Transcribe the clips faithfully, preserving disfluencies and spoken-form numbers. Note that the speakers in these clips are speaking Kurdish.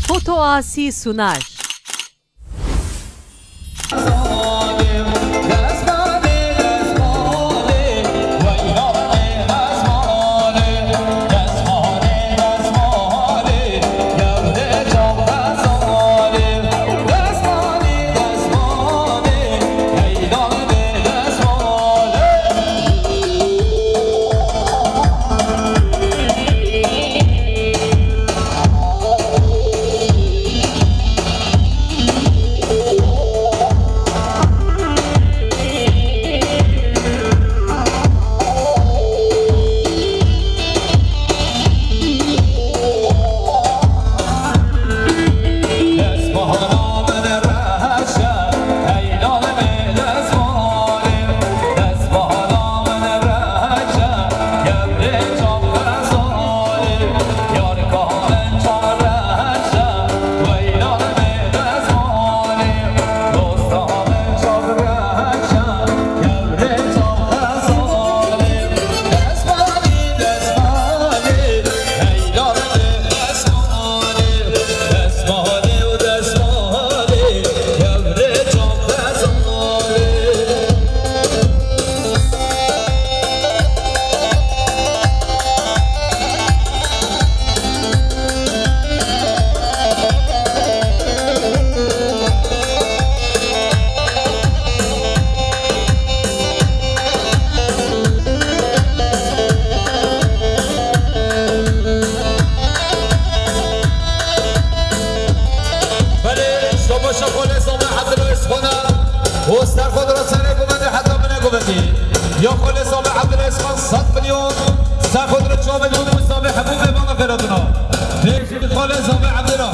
Foto Asi sunar. Belê, şobaşa xwe lê Zame Ebdilo Esxona û ser xwe dira serê gumedê heta binê gumedî. Ya xwe lê Zame Ebdilo Esxan sed milyon, ser xwe dira çavê dû Zame Hemû bê bana xêratina. Pêşî xwe lê Zame Ebdilo.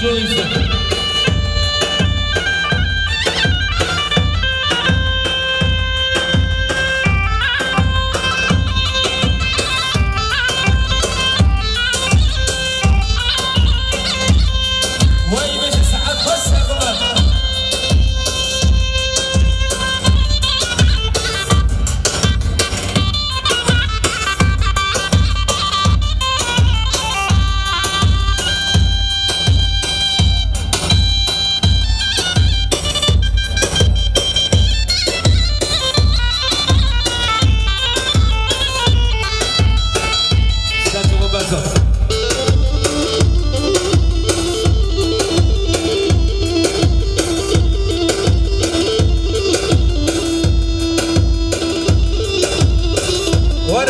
Were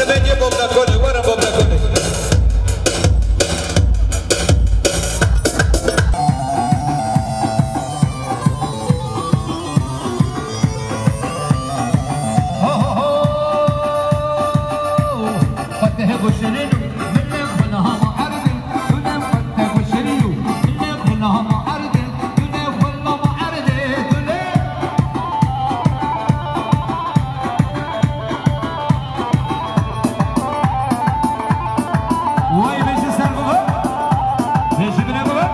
bêjê Bobra Kolê, were Bobra Kolê. Way bêje ser bibe. Bêje bine bibe.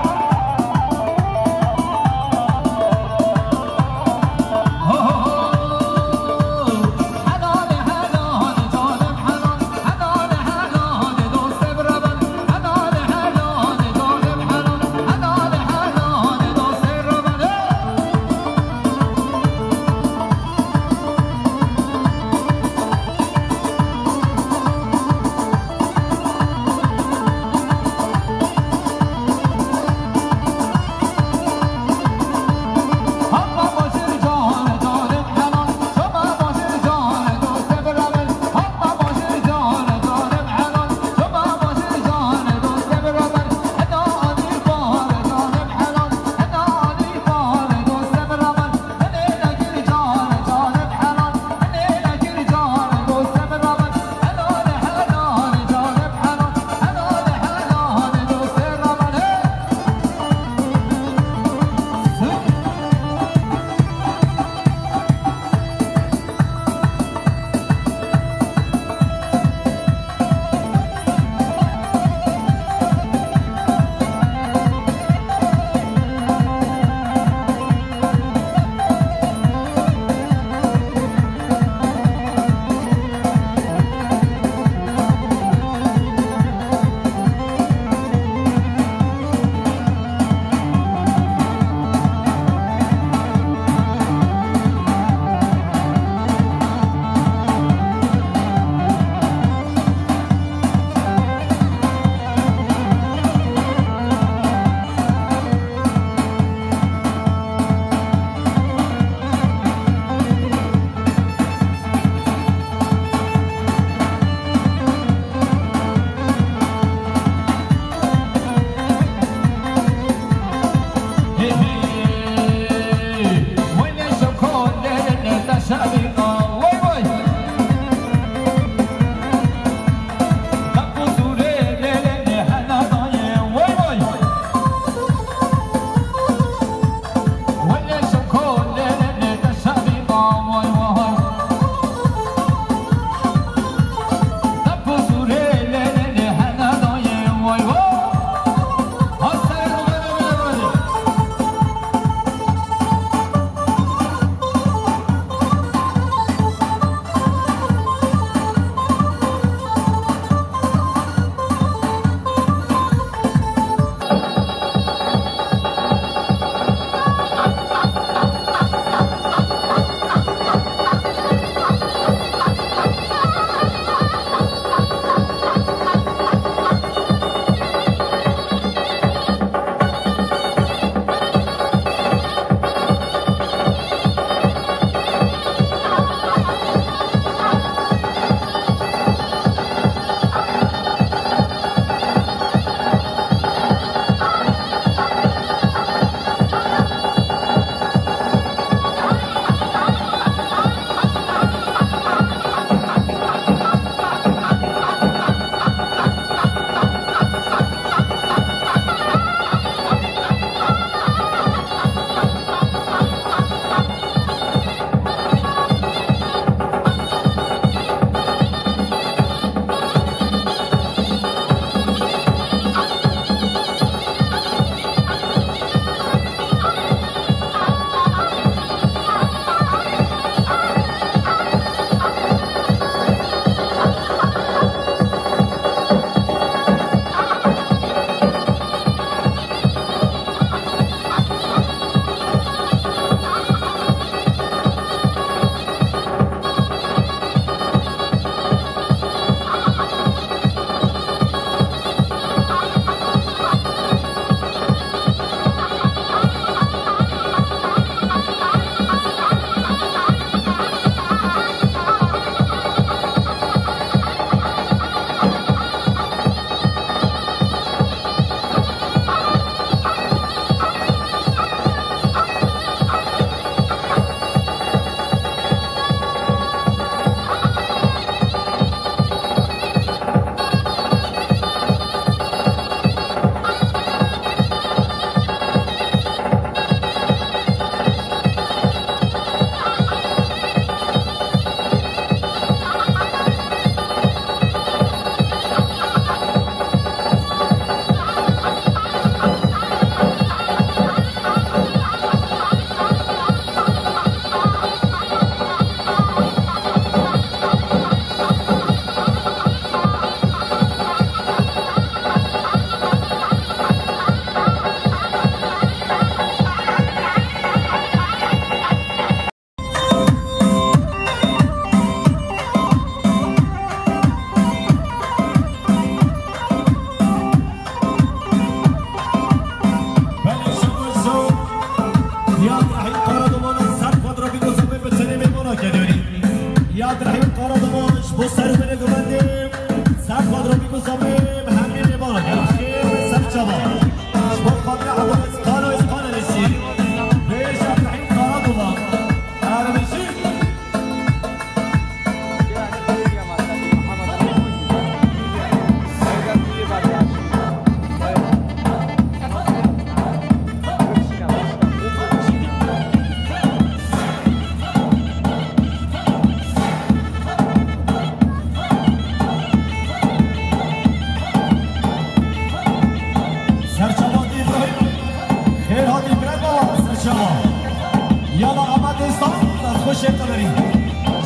Şêxemerî.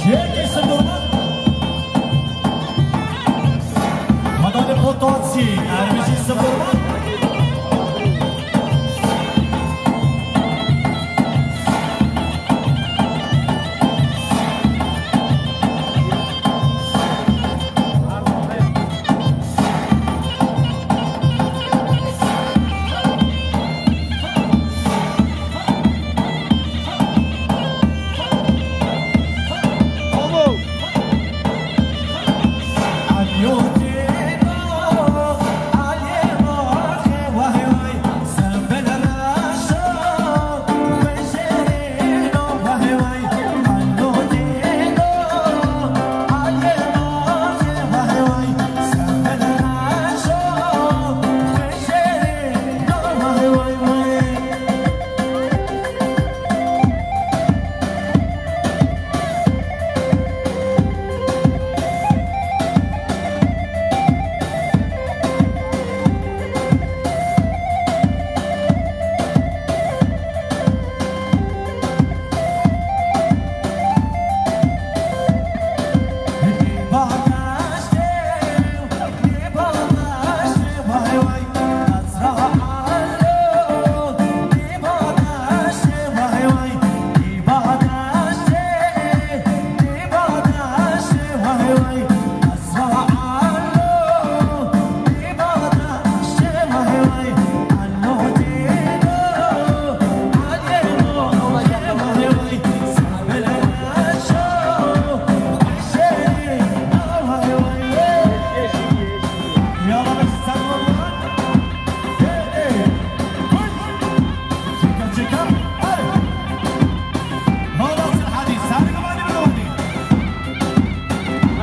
Çêkê Sindurman. Madanê Potatsî. Ermijî Sindurman.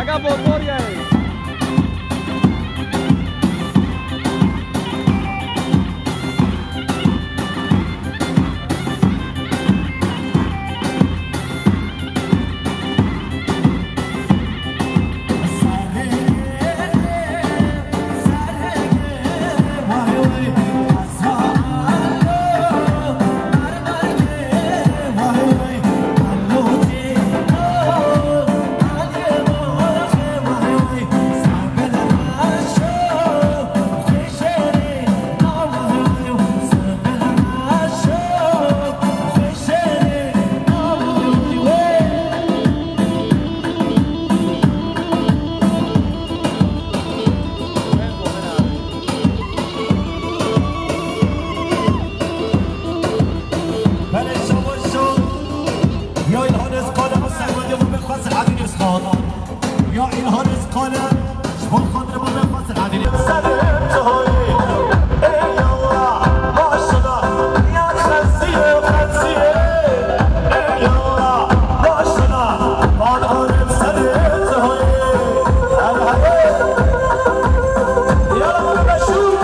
Aga, motor ya. Belê şabo şo. Ya İlhan Özkale, bu serwediye bu bir Xwesir Adil Özkan. Ya İlhan Özkale, ji bo xatir bu bir Xwesir Adil. Selim Tuhoyî, ey Allah, maşallah, ya Xeziyê, Xeziyê, ey Allah, maşallah, Bakarım Selim Tuhoyî, her hayır. Ya Resul.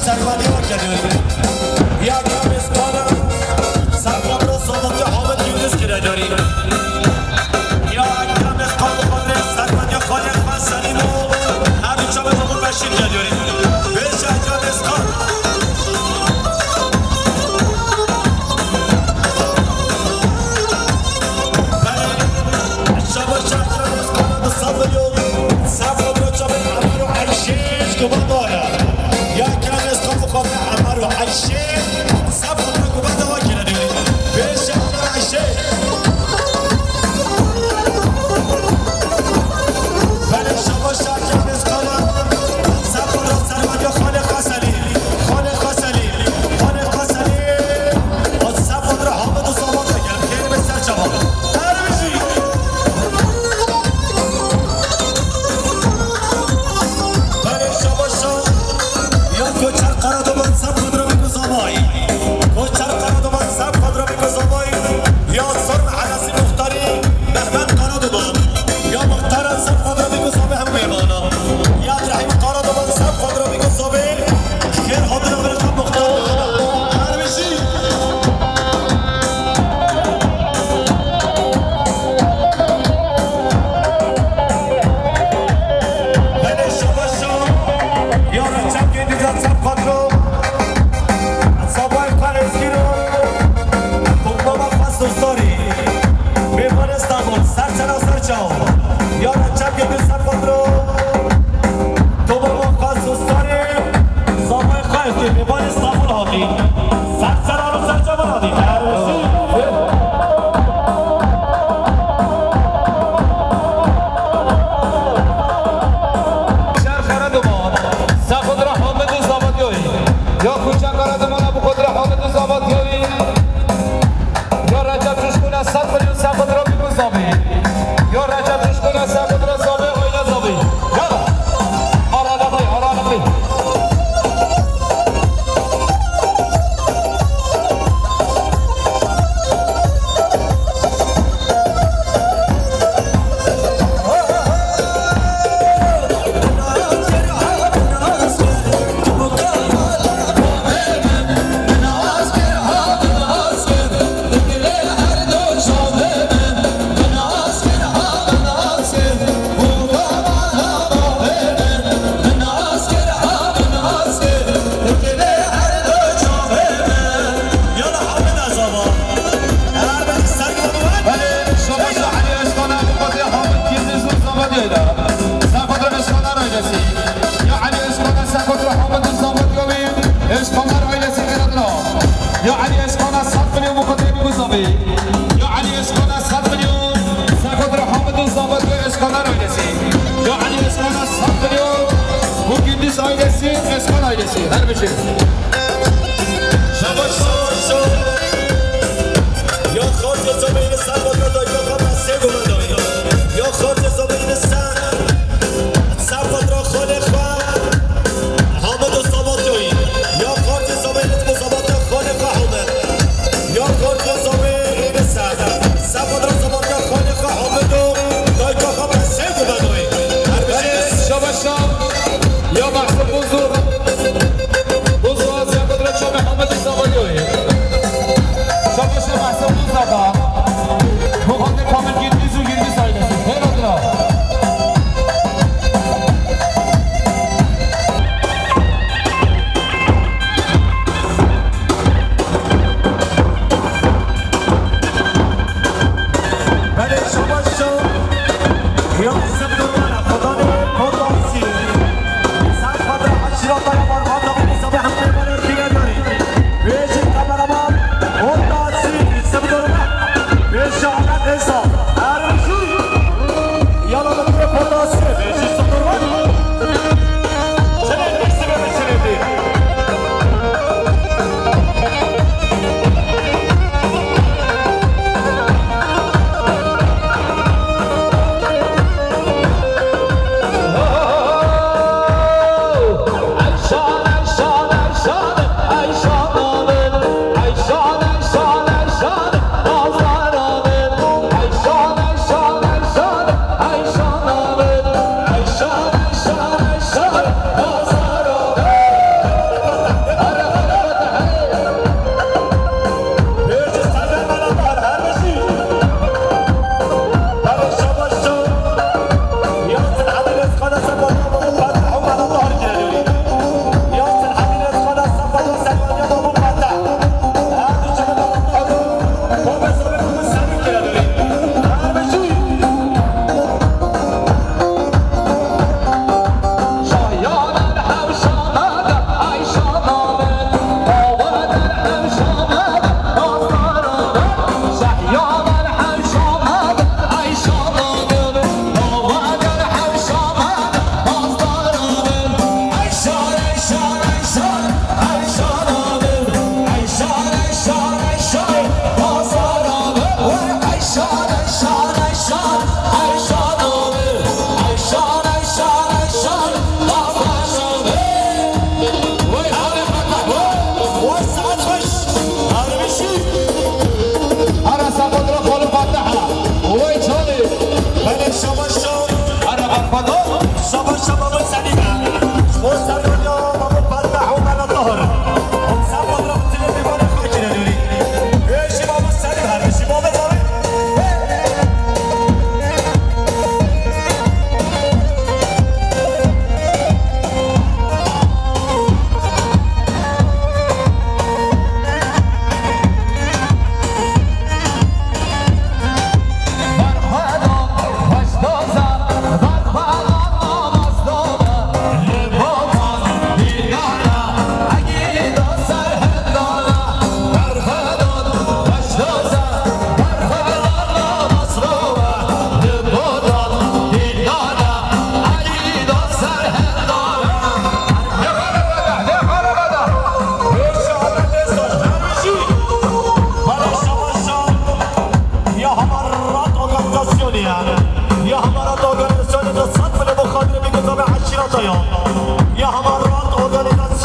Servadî weke dûrî. Ya kemê skana, servadro Sabatê Hamid Yunus kire dûrî. Ya kemê skana xatirê servadî xalê xwe Selîmo, her du çavê xwe beşîr ke dûrî. Bêje kemê skan. Belê, şabaş kemê skana du sed milyon, servadro çavê Emero Eyşê ji Gubadaya. Ya kemê skan xatirê Emero Eyşê. Sefo tira ku benda wa kire dûrî. Bêje Emero Eyşê. Belê şabaş şarkê Amêskana. Sefo tira servetiya Xalê Xeselî. Xalê Xeselî. Xalê Xeselî. Sefo tira Hamid û Sabat gel. Kêrê me ser çava. Her bijî. Belê şabaş şa. Ya Koçer Karadoban sefo tira bî ku zavayî. Koçer Karadoban sefo tira bî ku zavayî. Ya Sor Elesî Muxtarî Mehmet Karadoban. Ya Muxtara sefo tira bî ku zavê hem mêvana. Ya Rehîm Karadoban sefo tira bî ku zavê. Xêr hatina vir Muxtar. Her bijî. Belê şabaş şa. Ya Reçep Gêdî de sefo tira. Zavayê xwe Eskîro. Toplama xwe Sustarî. Mêvanê Stenbol. Ser çera ser çaw. Ya Reçep Gêdî sefo tira. Toplama xwe Sustarî. Zavayê xwe Eskîro. Mêvanê Stenbol hatî. Ser çera ser çaw hatî. Şer Karadoban, sefo tira Hamid û Zavatyoyî. Ya Koçer Karadoban, sefo tira Hamid û Zavatyoyî. Ya Recep Coşkun, sefo tira bî ku zavê. Ya Recep Coşkun, sefo tira zavê, oyna zavê. Ya. Aralıklı, aralıklı. Belê, şabaş ya Elî Eskana, bu xatirê Hamid Yildiz û Zavatyoyî de. Sefo tira Eskana ailesi. Ya Elî Eskana, sefo tira Hamid û Zavatyoyî. Eskana ailesi kere tira. Ya Elî Eskana, sed milyon bu xatirê bî ku zavê. Ya Elî Eskana, sed milyon. Sefo tira Hamid û Zavatyoyî Eskana ailesi. Ya Elî Eskana, sed milyon. Bu Gündüz ailesi, Eskana ailesi. Her bijî. Şabaş, şabaş, şabaş. Ya xortê zobeyni ser xwe dayka xwe sê gome dayî. Ya xortê zobeyni ser, ser xwe tira xalê xwe. Hamid û Zavatyoyî. Ya xortê zobeyni bu Zavatya xalê xwe Hamid. Ya xortê zobeyni ser, ser xwe tira Zavatya xalê xwe Hamid û dayka xwe sê gome dayî. Her bijî. Şabaş, şabaş. Ya Mahsûm Bozor. Buz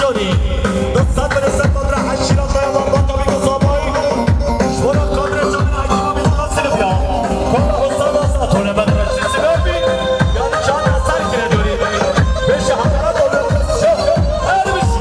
Dostlar, bere ser kadra eşîreta ya Baba Kabî Gozabayî. Ji bo re kadre çamin Hekîma Bîna Silivya. Kara Hosada Sato Nemet Reşîd Sibevî. Yani çanda ser kire dörî. Beşe hakarat oluyor. Şef. Ermişî.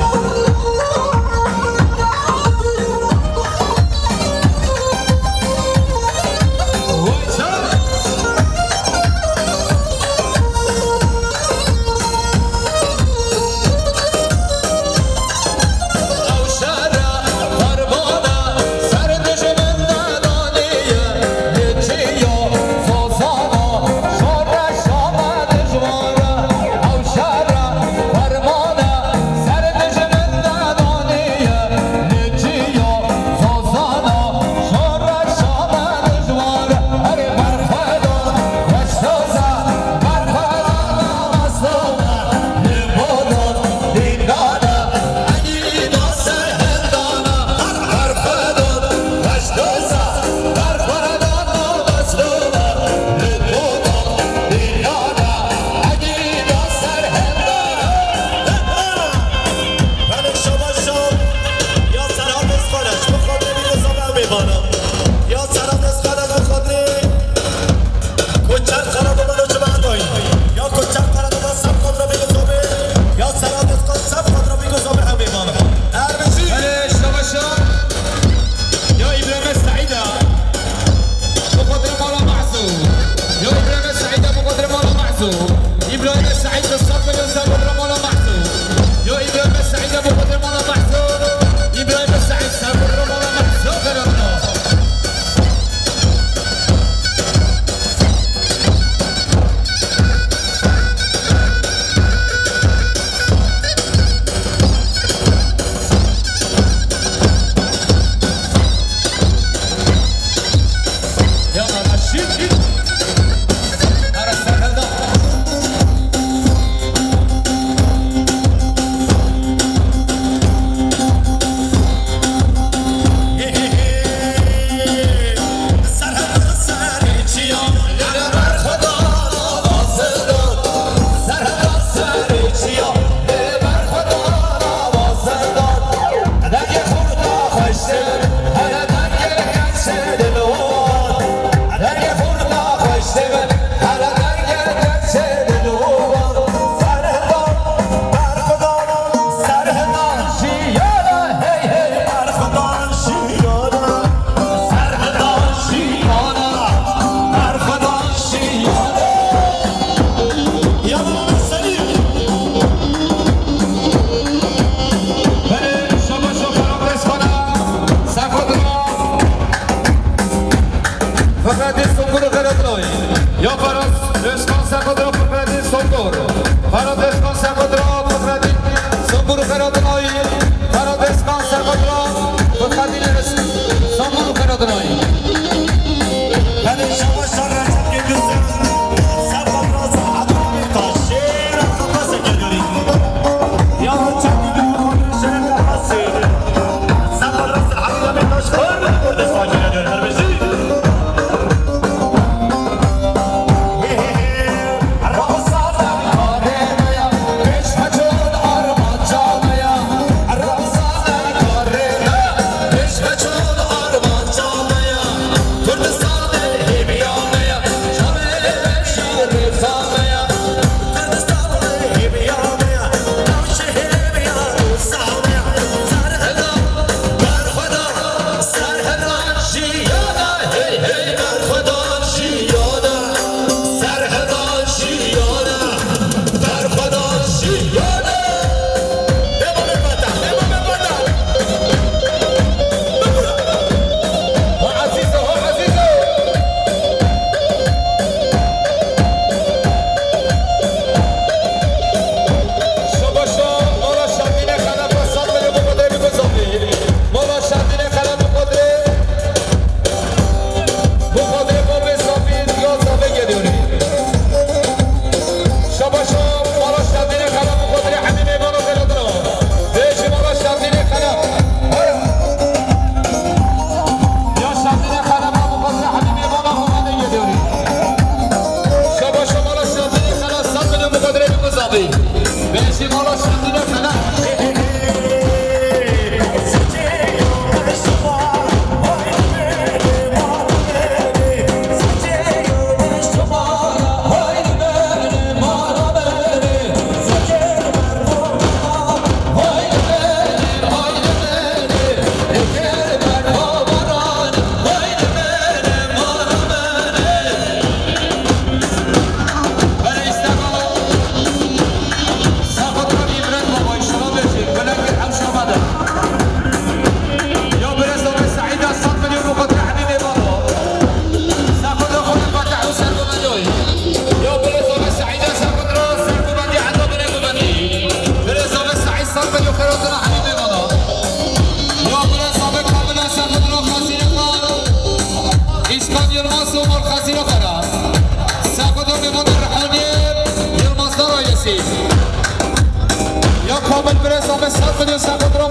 Sağ milyon sağ kontrol.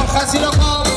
Arkasıyla kal.